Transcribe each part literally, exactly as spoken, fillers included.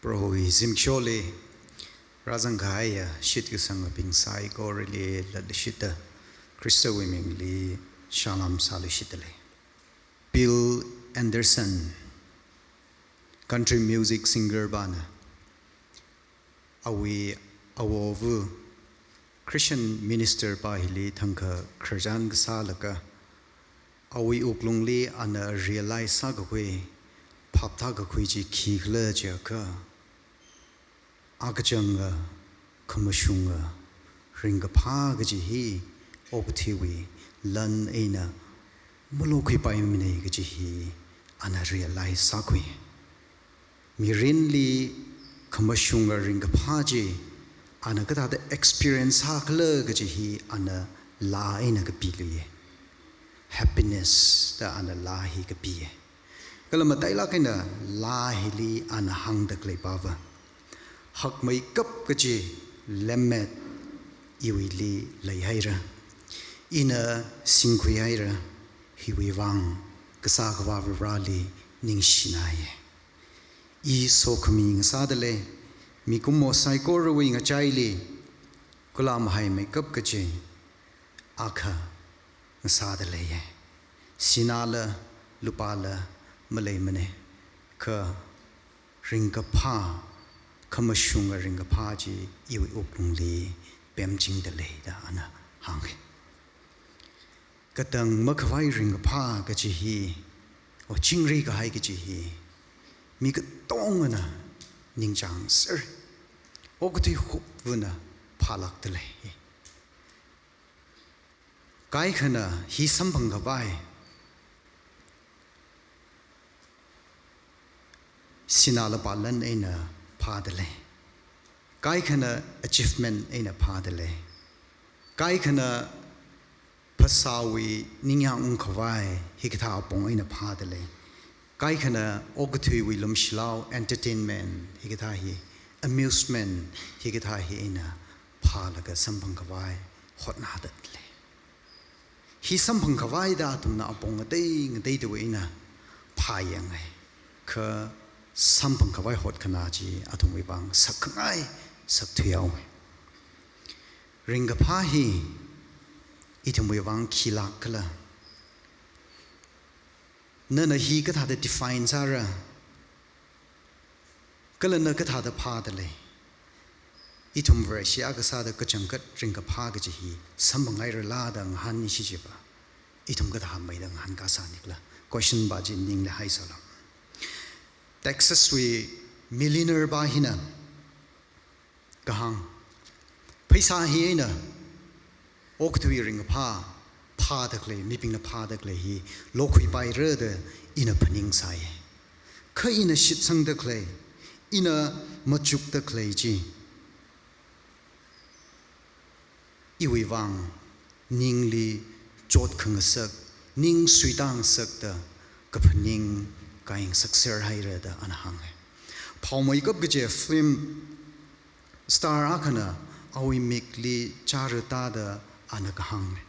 Prohowui zimiksholi rāzangkahaiya shitkasangabing saikorali latluishitta Khristawui mingli shalom sāluishitta lei. Bill Anderson, country music singer pana, awui awova̱ Christian minister pa hili thangkha khararchan kasā laga, awui wuklungli ana realize sākakhui, phap tākakhui chi khikhala jiakha, akachanga, khamashunga ringkaphā kaji hi okathuiwui lan eina malokhuipaimana kaji hi ana realize sākhui. Mirinli khamashunga ringkaphā chi ana kathāda experience sākhala kaji hi ana laa eina kapiluiya. Happiness da ana laa hi kapiya. Kala matailāk eina laa hili ana hāngda khalei pava, hakmeikap kaji lemmet iwuili leihaira. Ina singkhuihaira, hiwui vang Kasā Akhava Vareli ningshinaya. I sokhami ngasāda lei, mikumo saikorawui ngachaili kala mahaimeikap kaji akha ngasāda leiya. Sināla lupāla maleimana, kha ringkaphā, khamashunga ringkaphā chi iwui wuklungli pemchingda lei da ana hānga. Katang makhavai ringkaphā kaji hi, o chingri kahai kaji hi, mi katongana ningchāngser, okathui hupvana phālākda lei. Kaikhana hi samphang khavai, sināla lupā lan eina phāda lei. Kaikhana achievement eina phāda lei. Kaikhana phasāwui ningyāng ungkhavai hikathā apong eina phāda lei. Kaikhana okathuiwui lumshilao, entertainment hikathā hi, amusement hikathā hi eina phālaga samphang khavai hotnāda lei. Hi samphang khavaida athumna apong ngatei ngateidawui eina phāyanga. Kha samphang khavai hotkhanā chi athumwui vang sakkhangai sakthuihaowa. Ringkaphā hi ithumwui vang khilākkhala? Nana hi kathāda define sāra? Kala na kathāda phāda lei? Ithum Vareshi akha sāda kachangkhat ringkaphā kaji hi samphangngairala da ngahānshi chiakha, ithum kathāmeida ngahānkasā nikhala? Question pa chi ningli haisālu. Texas wui millionaire pa hina kahāng, pheisā hi eina okathui ringkaphā phāda khalei, mibingna phāda khalei hi lokhuipaira da ina phaningsai. Kha ina shitsangda khalei, ina machukda khalei chi, iwui vang ningli chotkhangasak, ning suitāngasakta kaphaning kaingasakser haira da ana hānga. Phaomeikap kaji film star akhana awui mikli chara tāda ana kahānga.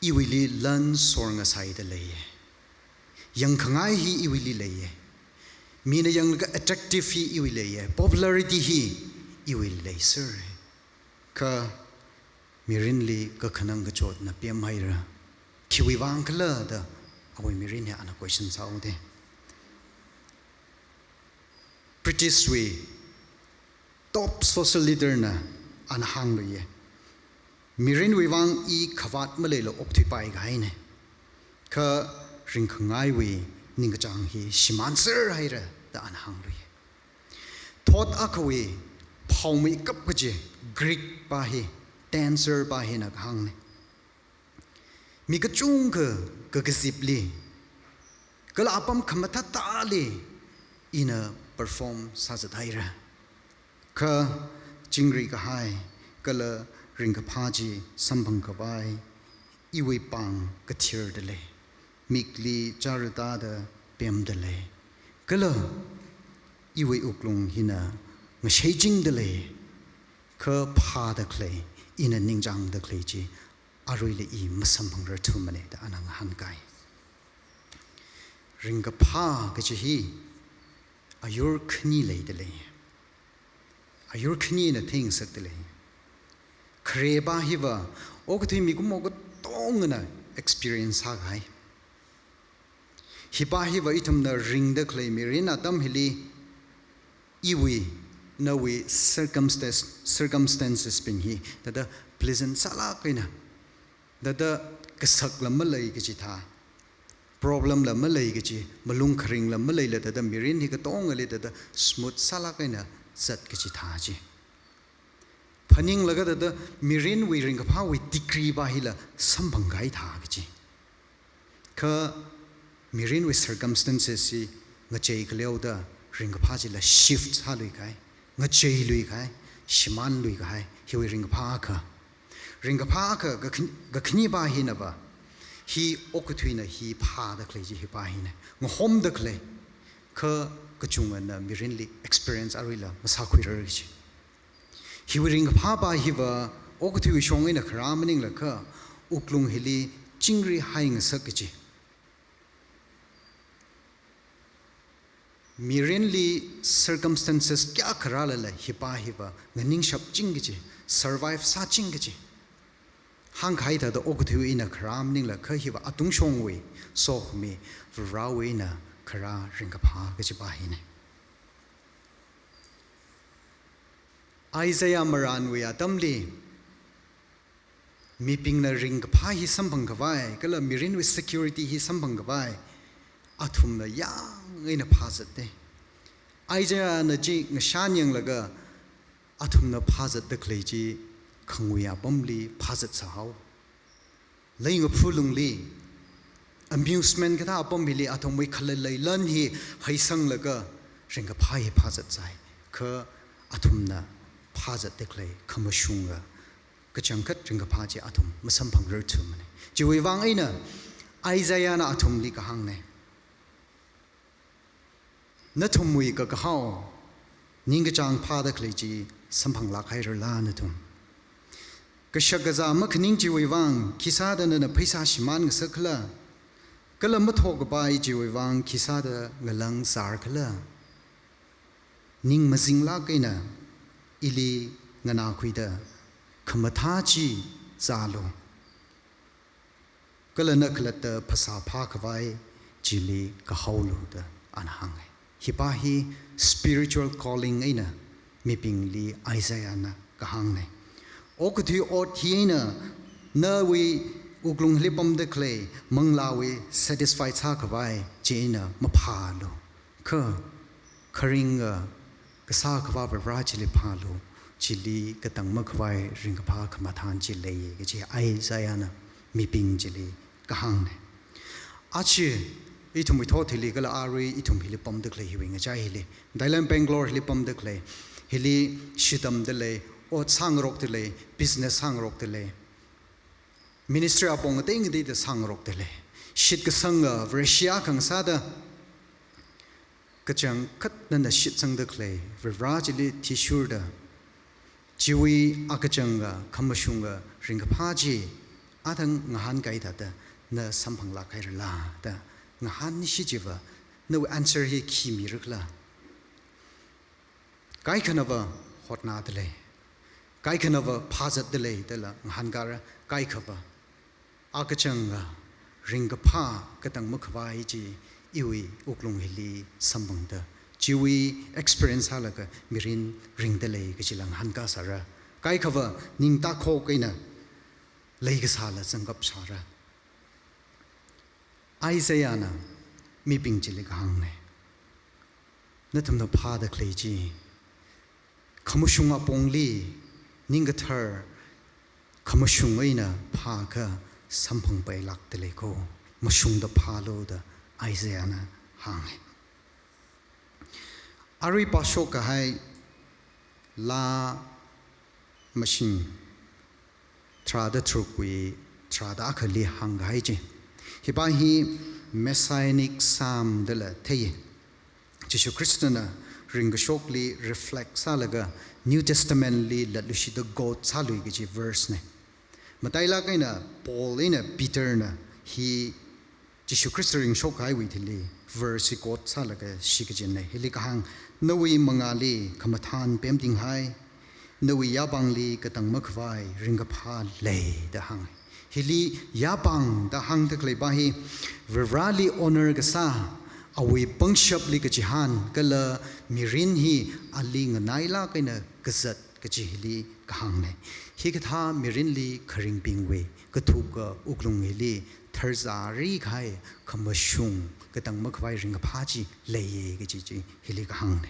Iwuili lan sorngasaida leiya. Yangkhangai hi iwuili leiya. Mina yanglaga attractive hi iwuili leiya. Popularity hi iwuili leiser. Kha mirinli kakhanang kachotna pemhaira. Khiwui vangkhala da awui mirin hi ana question sāhaoda. British wui top social leader na ana hāngluiya. Mirinwui vang i khavāt maleila okthuipai kahaina. Kha ringkhangaiwui ningkachāng hi shimānser haira da ana hānglui. Thot akhawui phaomeikap kaji Greek pa hi, dancer pa hina kahāngna. Mi kachungkha kakazipli, kala apam khamathāthāli ina perform sāzat haira. Kha chingri kahai, kala ringkaphā chi samphang khavai, iwui pāng kathirda lei, mikli chara tāda pemda lei, kala iwui wuklung hina ngasheichingda lei, kha phāda khalei, ina ningchāngda khalei chi, aruila i masamphangrarthumana da ana ngahānkai. Ringkaphā kaji hi, ayur khani leidalei. Ayur khanina theingasakdalei. Kharepā hiva okathui mikumo katongana experience sākahai. Hipā hiva ithumna ringda khalei mirin atam hili iwui, nawui circumstance, circumstances bing hi thāda pleasant sālāk eina, thāda kasakla malei kaji thā, problemla malei kaji, malung kharingla maleila thāda mirin hi katongali thāda smooth sālāk eina zat kaji thā chi. Phaninglaga thāda mirinwui ringkaphāwui degree pā hila samphangkahai thā kaji. Kha mirinwui circumstances hi ngachei khaleoda ringkaphā chila shift sāluikahai, ngacheiluikahai, shimānluikahai, hiwui ringkaphā akha. Ringkaphā akha kakhan-, kakhanipā hinava, hi okathuina hi phāda khalei chi hipā hina. Ngahomda khalei, kha kachungana mirinli experience aruila masākhuirar kaji. Hiwui ringkaphāpā hiva okathui shong eina kharā maningla kha, wuklung hili chingri haingasak kaji. Mirinli circumstances kayākha rālala hipā hiva nganingshapching kaji, survive sāching kaji. Hāngkahai thāda okathui eina kharā maningla kha hiva atungshongwui, sokhami, Varewui eina kharā ringkaphā kajipā hina. Isaiah marānwui atamli, mibingna ringkaphā hi samphangkhavai, kala mirinwui security hi samphangkhavai, athumna yāng eina phāzatda. Isaiahna chi ngashan yanglaga, athumna phāzatda khalei chi khangui apamli phāzat sāhao. Leingaphulungli, amusement kathā apam hili athumwui khalalei lan hi heisanglaga ringkaphā hi phāzat sai. Kha athumna phāzatda khalei khamashunga kachangkhat ringkaphā chi athum masamphangrarthumana. Chiwui vang eina Isaiahna athumli kahāngna. Nathumwui kakahao, ningkachāng phāda khalei chi samphanglāk hairala nathum? Kashak kazā makhaning chiwui vang khisāda nana pheisā shimān ngasakkhala? Kala mathokkapai chiwui vang khisāda ngalang zārkhala? Ning mazinglāk eina ili nganākhuida khamathā chi zālu. Kala na khalatta phasā phākhavai chili kahaolu da ana hānga. Hipā hi spiritual calling eina mibingli Isaiahna kahāngna. Okathui ot hi eina nawui wuklungli pamda khalei manglāwui satisfied sākhavai chi eina maphālu. Kha kharinga kasā khavā Vare chili phālu, chili katang makhavai ringkaphā khamathān chi lei, kaji Isaiahna mibing chili kahāngna. Achi, ithumwui thot hili kala arui ithum hili pamda khalei hiwui ngachai hili, Thailand Bangalore hili pamda khalei, hili shitamda lei, ot sāngarokda lei, business sāngarokda lei, ministry apong ngatei ngateida sāngarokda lei. Shitkasanga Vareshi akha ngasāda, kachangkhat nana shitsangda khalei Vare chili athishurda, chiwui akachanga khamashunga ringkaphā chi athang ngahānkai thāda na samphanglāk hairala da ngahānshi chiva, nawui answer hi khi mirakhala? Kaikhanava hotnada lei. Kaikhanava phāzatda lei dala ngahānkara, kaikhava akachanga ringkaphā katang makhavai chi iwui wuklung hili samphangda, chiwui experience sālaga mirin ringda lei kajila ngahānkasāra. Kaikhava ningtakhok eina leikasāla zangkap sāra. Isaiahna mibing chili kahāngna. Nathumna phāda khalei chi khamashung apongli ningkathar khamashung eina phākha samphangpailākda lei ko, mashungda phālu da Isaiahna hānga. Arui pāshok kahai Laa Mashing tharāda tharukwui tharāda akhali hāngkahai chi. Hipā hi Messianic Psalm dala thei. Jishu Khristana ringkashokli reflect sālaga New Testament li latluishida quote sālui kaji verse na. Matailāk eina Paul eina Peter na hi Jishu Khrista ringshok kahaiwui thili verse hi quote sālaga shikachinna. Hili kahāng, "Nawui mangāli khamathān pemtinghai, nawui yāpāngli katang makhavai ringkaphā lei," da hānga. Hili yāpāng da hāngda khaleipa hi, Varivarāli honor kasā, awui pangshapli kachihān, kala mirin hi ali nganailāk eina kazat kaji hili kahāngna. Hikathā mirinli kharingbingwui kathuka wuklung hili tharzari kahai khamashung katang makhavai ringkaphā chi leiya kaji chi hili kahāngna.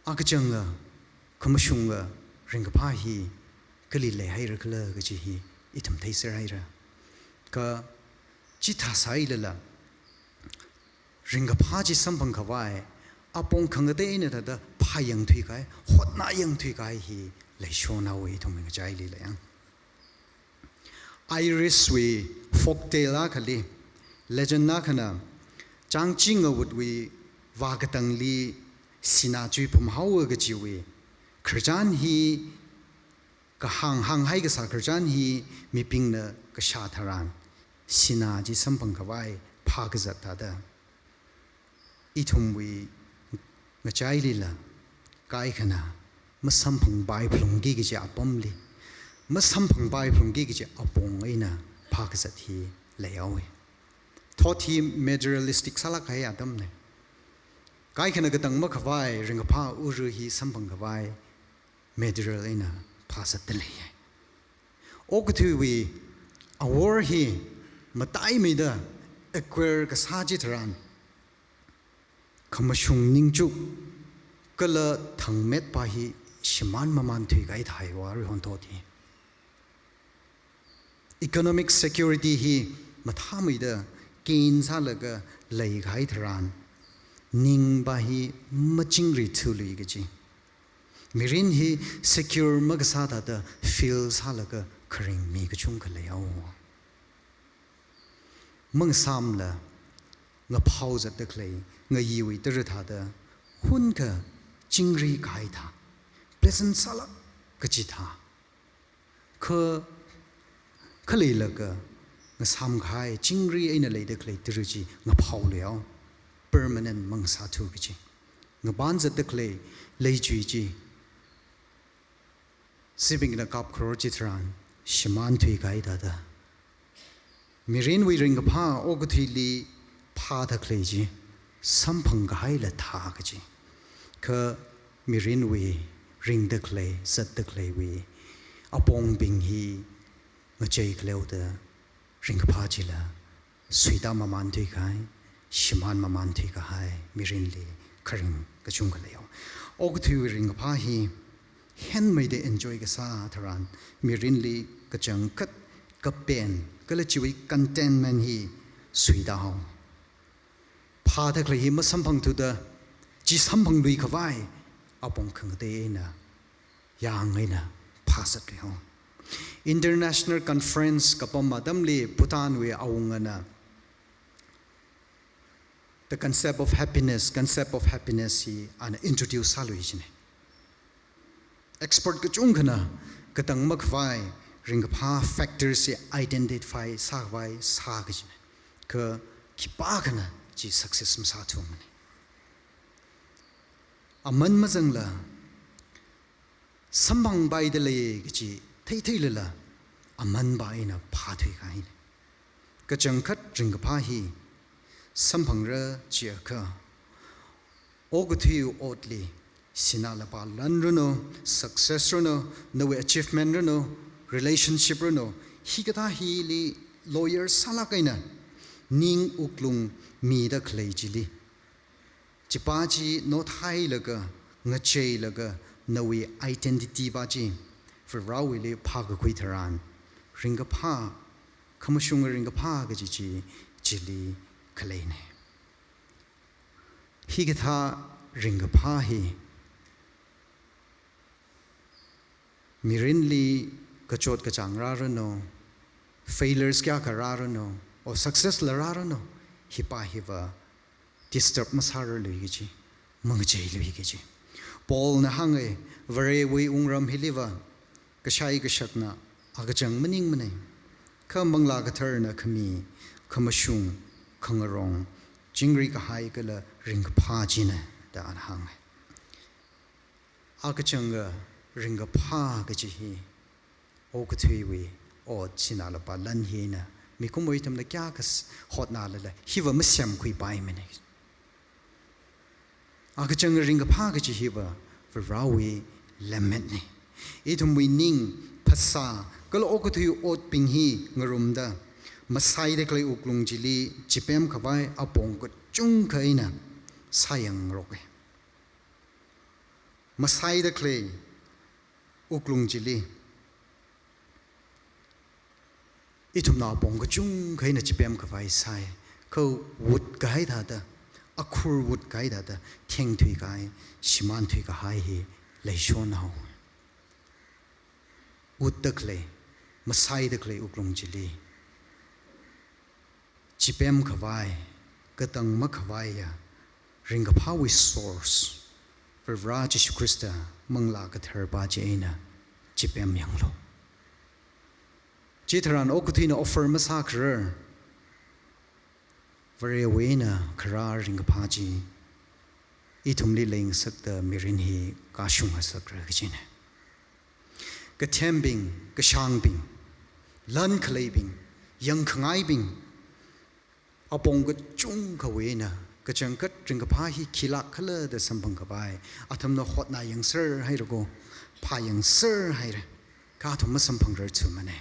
Akachanga khamashunga ringkaphā hi kali leihairakhala kaji hi ithum theiserhaira. Kha chithāsālala ringkaphā chi samphang khavai, apong khangatei eina thāda phāyangthui kahai, hotnāyangthui kahai hi leishonhaowa ithumwui ngachailila yang. Irish wui folktale akhali, legend akhana, chāngchi ngawutwui vākatangli sinā chuiphumhaowa kajiwui khararchan hi, kahāng hānghai kasā khararchan hi mibingna kashā tharan, sinā chi samphang khavai phākazat thāda, ithumwui ngachailila kaikhana masamphangpai phalungki kaji apamli, masamphangpai phalungki kaji apong eina phākazat hi leihaowa. Thot hi materialistic sālāk kahai atamna. Kaikhana katang makhavai ringkaphā ura hi samphang khavai material eina phāzatda leiya. Okathuiwui awor hi mataimeida acquire kasā chitharan, khamashung ningchuk kala thangmetpa hi shimān mamānthui kahai thāi, aruihon thot hi. Economic security hi mathāmeida gain sālaga leikahai tharan, ningpa hi machingri thului kaji. Mirin hi secure makasā thāda feel sālaga kharing mi kachungkha leihaowa. Mangasāmla, ngaphao zatda khalei ngayiwui tara thāda, hunkha chingri kahai thā, pleasant sālāk kaji thā. Kha, khaleilaga ngasām kahai chingri eina leida khalei tara chi ngaphao leihaowa, permanent mangasāthu kaji. Ngapān zatda khalei leichui chi, sibingna kapkharor chitharan shimānthui kahai thāda, mirinwui ringkaphā okathuili phāda khalei chi samphang kahaila thā kaji. Kha mirinwui ringda khalei, zatda khaleiwui apongbing hi ngachei khaleoda ringkaphā chila suita mamānthui kahai, shimān mamānthui kahai, mirinli kharing kachungkha leihaowa. Okathuiwui ringkaphā hi henmeida enjoy kasā tharan, mirinli kachangkhat kapen kala chiwui contentment hi suita haowa. Phāda khalei hi masamphangthuda, chi samphanglui khavai apong khangatei eina, yāng eina phāzatluihaowa. International conference kapam atamli Bhutanwui awungana the concept of happiness, concept of happiness hi ana introduce sālui kajina. Expert kachungkhana katang makhavai ringkaphā factors hi identify sākhavai sā kajina. Kha khipākhana chi success masāthumana. Aman mazangla, samphangpaida lei kaji theitheilala, amanpa eina phāthui kahaina. Kachangkhat ringkaphā hi samphangra chiakha, okathui otli, sinā lupā lan ranu, success ranu, nawui achievement ranu, relationship ranu, hikathā hili loyal sālāk eina ning wuklung mida khalei chili, chipa chi nothailaga, ngacheilaga, nawui identity pa chi Varewuili phākakhui tharan, ringkaphā, khamashunga ringkaphā kaji chi chili khaleina. Hikathā ringkaphā hi mirinli kachot kachāng rāranu, failures kayākha rāranu, or success la rāranu, hipa hiva disturb masārarlui kaji, mangacheilui kaji. Paulna hānga, Varewui wungram hiliva kashai kashakna akachang maningmana. Kha Manglā Katharana khami, khamashung, khangarong, chingri kahai kala ringkaphā china da ana hānga. Akachanga ringkaphā kaji hi okathuiwui ot sinā lupā lan hina, mikumowui ithumna kayākha s-, hotnālala hiva masemkhuipaimana. Akachanga ringkaphā kaji hiva Varewui lemmetna. Ithumwui ning, phasā kala okathui otbing hi ngarumda, masaida khalei wuklung chili chipemkhavai apong kachungkha eina sāyangngaroka. Masaida khalei wuklung chili ithumna apong kachungkha eina chipemkhavai sai, kha wut kahai thāda, akhur wut kahai thāda, thengthui kahai, shimānthui kahai hi leishonhaowa. Wutda khalei, masaida khalei wuklung chili chipemkhavai, katang makhavaiya ringkaphāwui source, Varivara Jishu Khrista, Manglā Katharpa chi eina chipemyanglu. Chitharan okathuina offer masākharar, Varewui eina kharā ringkaphā chi ithumli leingasakta mirin hi kashung ngasakra kajina. Kathembing, kashāngbing, lan khaleibing, yangkhangaibing, apong kachungkhawui eina kachangkhat ringkaphā hi khilāk khala da samphangkhavai athumna hotnā yangser hairako, phā yangser haira, kha athum masamphangrarthumana.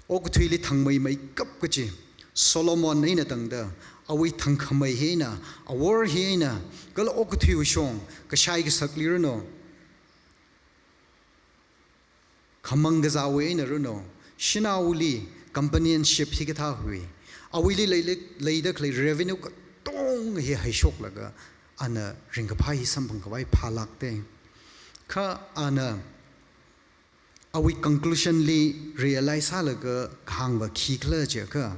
Okathuili thangmeimeikap kaji Solomon eina tangda, awui thangkhamei hi eina, awor hi eina, kala okathuiwui shong, kashai kasakli rano, khamang kazāwui eina rano, shanaoli companionship hikathāwui, awuili lei, lei, leida khalei revenue katonga hi heishoklaga, ana ringkaphā hi samphangkhavai phālākta. Kha ana awui conclusion li realize sālaga kahāngva khikhala jiakha,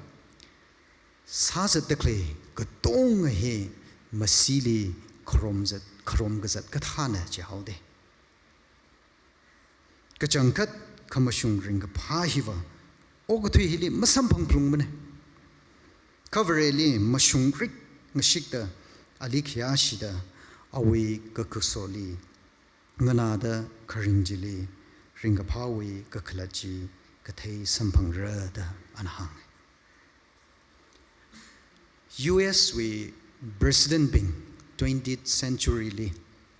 sāzatda khalei katonga hi masili kharom zat, kharom kazat kathāna jihaoda. Kachangkhat khamashung ringkaphā hiva okathui hili masamphangphalungmana. Kha Vareli mashungrik ngashikta, ali khayāshida, awui kakasoli nganāda kharing chili ringkaphāwui kakhalat chi kathei samphangra da ana hānga. U S wui President bing twentieth century li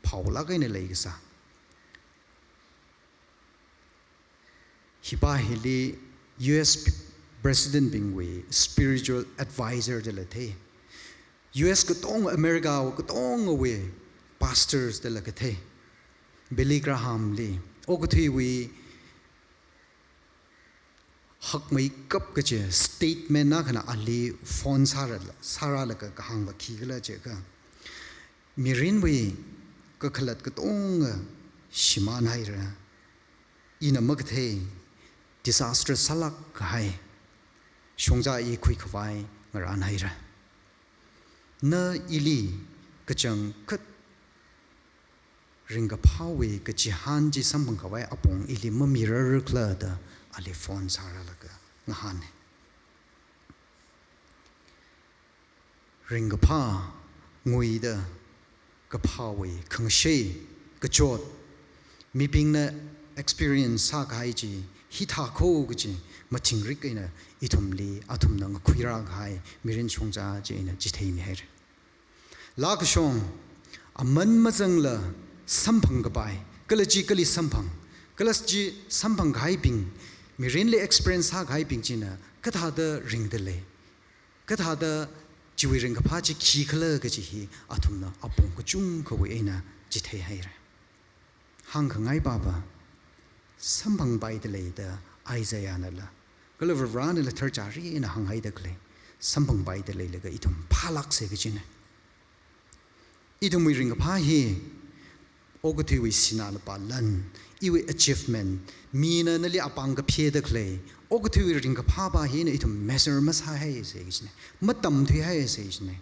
phaolāk eina leikasā. Hipa hili U S President bingwui spiritual advisor dala thei. U S katonga, America katongawui pastors dala kathei. Billy Graham li okathuiwui hakmeikap kaji statement akhana ali phone sāra, sāralaga kahāngva khikhala jiakha, mirinwui kakhalat katonga shimān haira. Ina makathei, disaster sālāk kahai shongza i khuikhavai ngarān haira. Na ili kachangkhat ringkaphāwui kachihān chi samphangkhavai apong ili mamirarkhala da ali phone sāralaga ngahāna. Ringkaphā nguida kaphāwui khangashei, kachot, mibingna experience sākahai chi hithākho kaji mathingrik eina ithumli athumna ngakhuirākahai mirin shongza chi eina chitheimihaira. Laa kashong, aman mazangla samphangkapai, kala chi kali samphang, kala chi samphangkahaibing, mirinli experience sākahaibing china kathāda ringda lei, kathāda chiwui ringkaphā chi khikhala kaji hi athumna apong kachungkhawui eina chitheihaira. Hāngkhangai papa, samphangpaida lei da Isaiah nala, kala Varivarānala tharchari eina hānghaida khalei, samphangpaida leilaga ithum phālāksa kajina. Ithumwui ringkaphā hi okathuiwui sinā lupā lan, iwui achievement, mina nali apāng kapheda khalei, okathuiwui ringkaphā pa hina ithum measure masāhaisa kajina, matamthuihaisa kajina.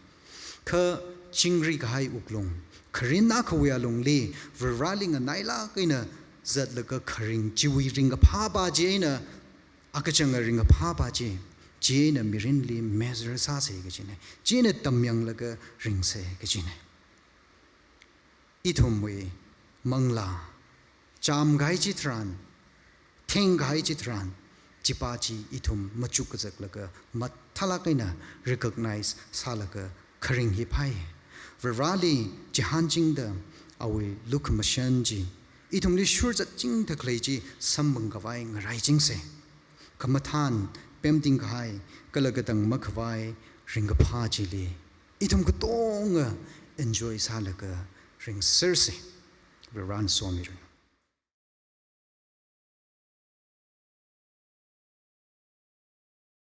Kha chingri kahai wuklung, kharin akhawui alungli, Varivarāli nganailāk eina zatlaga kharing chiwui ringkaphā pa chi eina, akachanga ringkaphā pa chi, China mirinli measure sāsa kajina. China tamyanglaga ringsa kajina. Ithumwui manglā chāmkahai chitharan, thengkahai chitharan, chipa chi ithum machuk kazaklaga mathālāk eina recognize sālaga kharing hi phai. Vareli chihānchingda awui lukhamashan chi ithumli shurchatchingda khalei chi samphang khavai ngaraichingsa. Khamathān pemting kahai kala katang makhavai ringkaphā chili ithum katonga enjoy sālaga ringsersa. Varena somiranu.